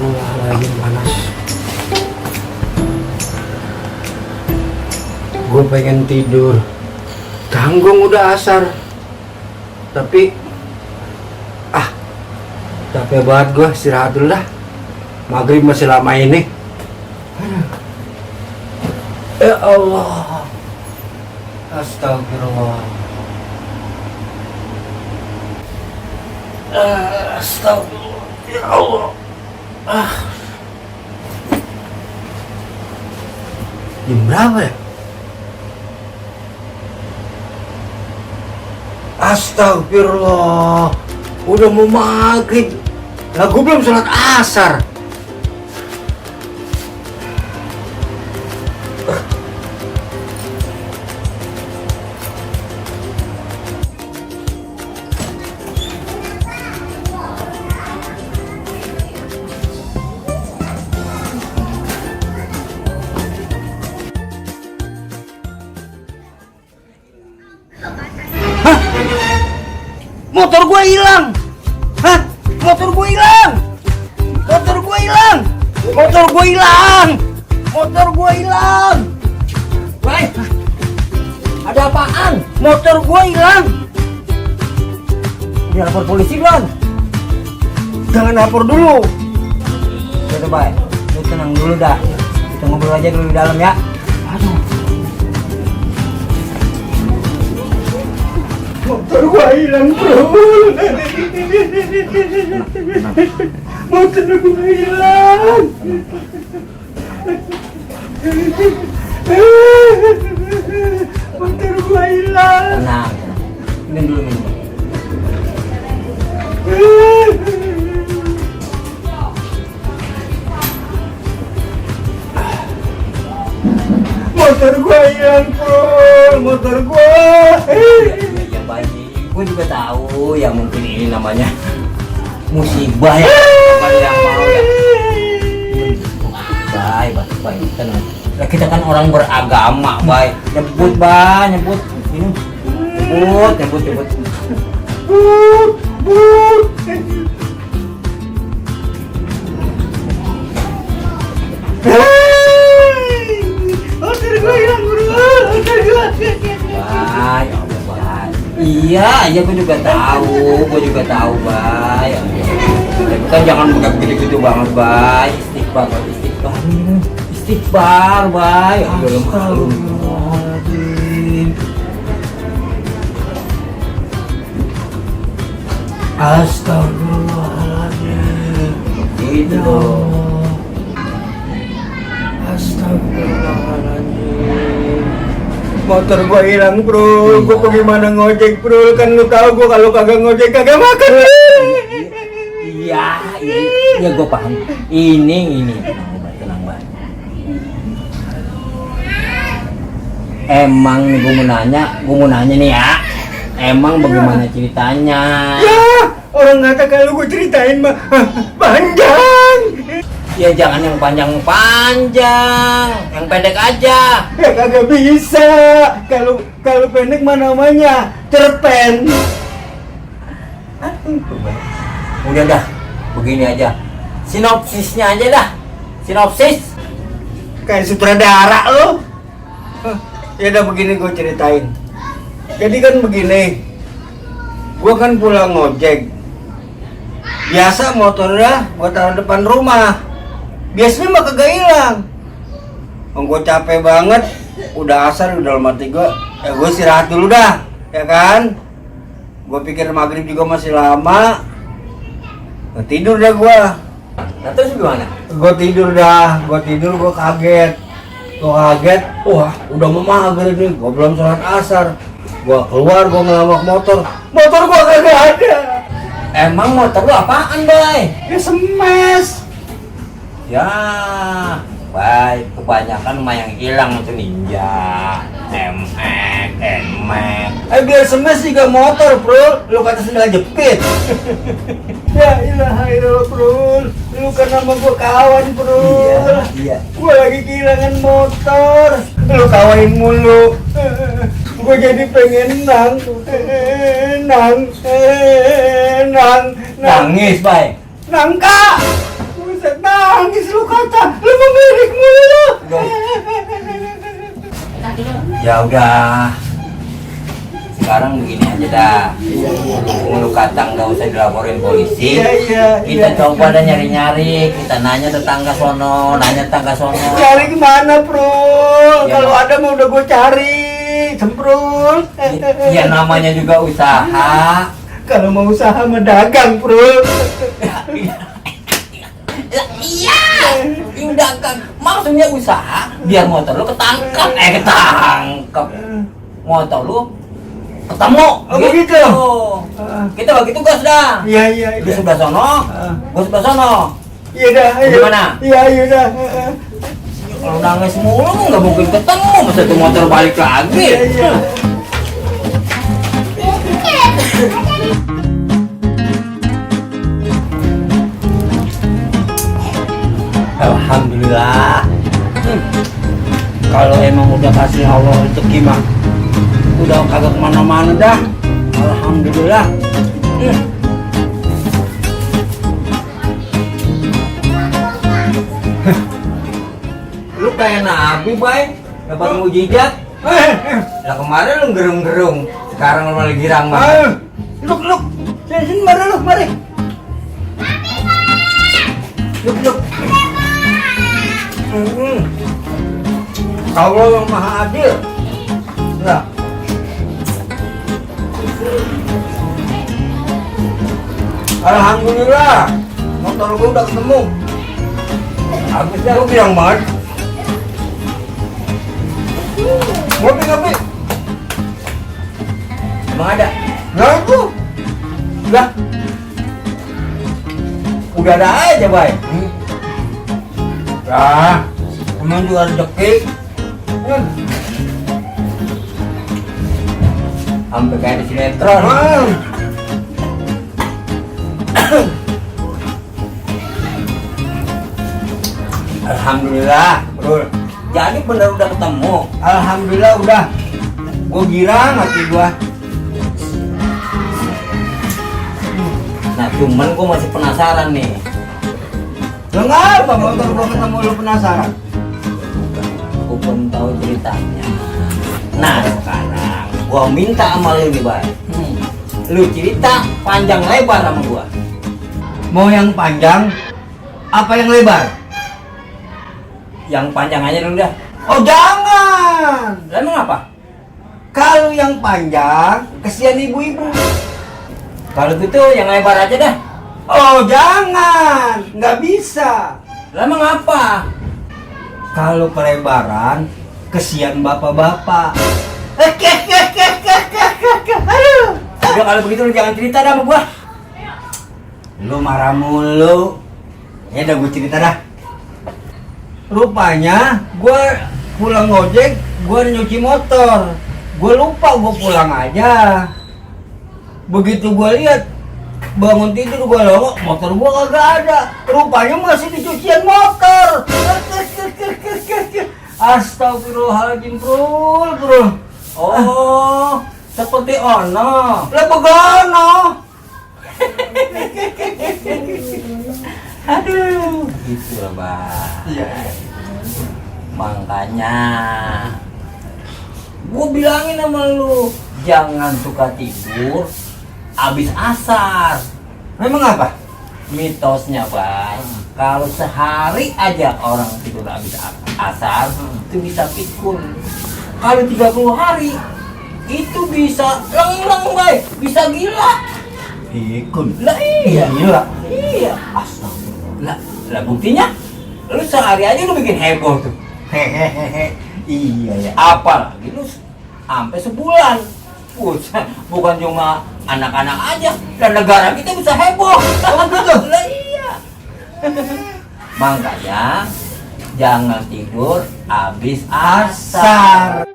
Astagfirullahaladzim, panas. Gue pengen tidur. Tanggung udah asar. Tapi capek banget gue, istirahat dulu dah. Maghrib masih lama ini. Ya Allah. Astagfirullah. Astagfirullah. Ya Allah. Jam berapa ya? Astagfirullah. Udah mau maghrib. Lah gue belum sholat asar. Hah? Motor gue hilang. Hah? Motor gue hilang. Motor gue hilang. Motor gue hilang. Motor gue hilang. Baik. Ada apaan? Motor gue hilang. Ini lapor polisi belum? Jangan lapor dulu. Udah baik. Lu tenang dulu dah. Kita ngobrol aja dulu di dalam ya. Aduh. Motor gua hilang, bro. Motor gua hilang. Motor gua hilang. Tenang. Minum dulu, minum. Motor gua hilang, bro. Motor gua. Gue juga tahu ya, mungkin ini namanya musibah ya. Bukan yang mau ya. Baik, tenang. Nah, kita kan orang beragama, baik. Nyebut, nyebut. Minum. Nyebut. Motor gue hilang, bro. Baik. Iya, gue juga tahu, Bay. Tapi kan jangan begitu banget, Bay. Istighfar, Bay. Astagfirullahaladzim. Gitu loh. Astagfirullahaladzim. Motor gua hilang, bro. Gua bagaimana ngojek, bro? Kan lu tahu gua kalau kagak ngojek kagak makan. Iya, gua paham. Ini tenang, Bang. Emang nih gua mau nanya nih ya. Emang bagaimana ceritanya? Ya, orang ngata kalau gua ceritain mah panjang. Ya jangan yang panjang-panjang, yang pendek aja. Ya kagak bisa. Kalau pendek mah namanya cerpen. Udah dah, begini aja. Sinopsisnya aja dah. Sinopsis. Kayak sutradara lo. Ya udah begini gue ceritain. Jadi kan begini. Gue kan pulang ngojek. Biasa motornya gue taruh depan rumah. Biasanya mah kagak hilang. Gue capek banget. Udah asar, udah dalam hati gue. Gue istirahat dulu dah, ya kan? Gue pikir maghrib juga masih lama. Tidur dah gue. Nah terus gimana? Gue tidur, gue kaget. Wah udah mau maghrib nih. Gue belum sholat asar. Gue keluar, gue ngelawak motor. Motor gue kagak ada. Emang motor lu apaan, Bay? Ya semes. Ya, baik, kebanyakan mah yang hilang itu Ninja, Nmax. Biar semes juga motor, bro. Lu kata sendal jepit. Ya ilaha illallah, bro. Lu kan sama gua kawan, bro. Iya. Gua lagi kehilangan motor. Lu kawain mulu. Gua jadi pengen nangis, Bay. Nangka. Buset, nangis lu kata, lu mengelirik mulu. Ya udah. Sekarang begini aja dah. Mulu kata nggak usah dilaporin polisi. Kita coba dah nyari-nyari. Kita nanya tetangga sono, Cari gimana, Bro? Ya, Kalau ada mah udah gue cari, Semprul. Ya namanya juga usaha. Kalau mau usaha mah dagang, Bro. Iya, dagang. Maksudnya usaha biar motor lu ketangkep, motor lu ketemu. Oh, begitu. Kita bagi tugas dah. Iya. Lu sebelah sono, gua sebelah sono. Iya dah. Gimana? Iya dah. Kalau nangis mulu nggak mungkin ketemu, masa tuh motor balik lagi. Iya. Alhamdulillah. Kalau emang udah kasih Allah rezeki mah udah kagak kemana-mana dah. Alhamdulillah. Lu kayak nabi, Bay, dapat mujizat. Lah kemarin lu gerung-gerung, sekarang lu lagi girang banget. Luk. Sini mari. Luk. Allah yang maha adil. Nah. Alhamdulillah, motor gua udah ketemu. Habisnya lu bilang banget. Ngopi. Emang ada? Nah itu. Lah. Udah ada aja, Bay. Lah, emang juga rezeki. Sampai kayak di sinetron. Alhamdulillah, bro. Jadi bener udah ketemu. Alhamdulillah udah. Gue girang hati gue. Nah, cuman gue masih penasaran nih. Kenapa motor gua ketemu lu penasaran? Gue belum tahu ceritanya. Nah, sekarang gue minta sama lu nih, Bay. Lu cerita panjang lebar sama gue. Mau yang panjang apa yang lebar? Yang panjang aja dulu dah. Oh jangan. Lah emang apa? Kalau yang panjang kesian ibu-ibu. Kalau gitu yang lebar aja dah. Oh jangan, nggak bisa. Lah emang apa? Kalau pelebaran kesian bapak-bapak. Aduh. Udah kalau begitu lu jangan cerita dah sama gua. Lu marah mulu. Ya udah gue cerita dah. Rupanya gue pulang ngojek, gue nyuci motor. Gue lupa gue pulang aja. Begitu gue lihat bangun tidur gue nongok, motor gue kagak ada. Rupanya masih di cucian motor. Astagfirullahaladzim, bro. Oh, seperti ono. Lah begono. Aduh. Gitu lah, Bang. Iya. Makanya gua bilangin sama lu, jangan suka tidur abis asar. Memang apa? Mitosnya, Bang, kalau sehari aja orang tidur abis asar itu bisa pikun. Kalau 30 hari itu bisa lengleng, Bay, bisa gila. Pikun. Lah iya. Gila. Iya. Astagfirullah. Lah buktinya lu sehari aja lu bikin heboh tuh. Hehehe. Iya ya. Apalagi lu sampai sebulan. Bukan cuma anak-anak aja, dan negara kita bisa heboh. Oh gitu. Lah iya. Makanya jangan tidur habis asar.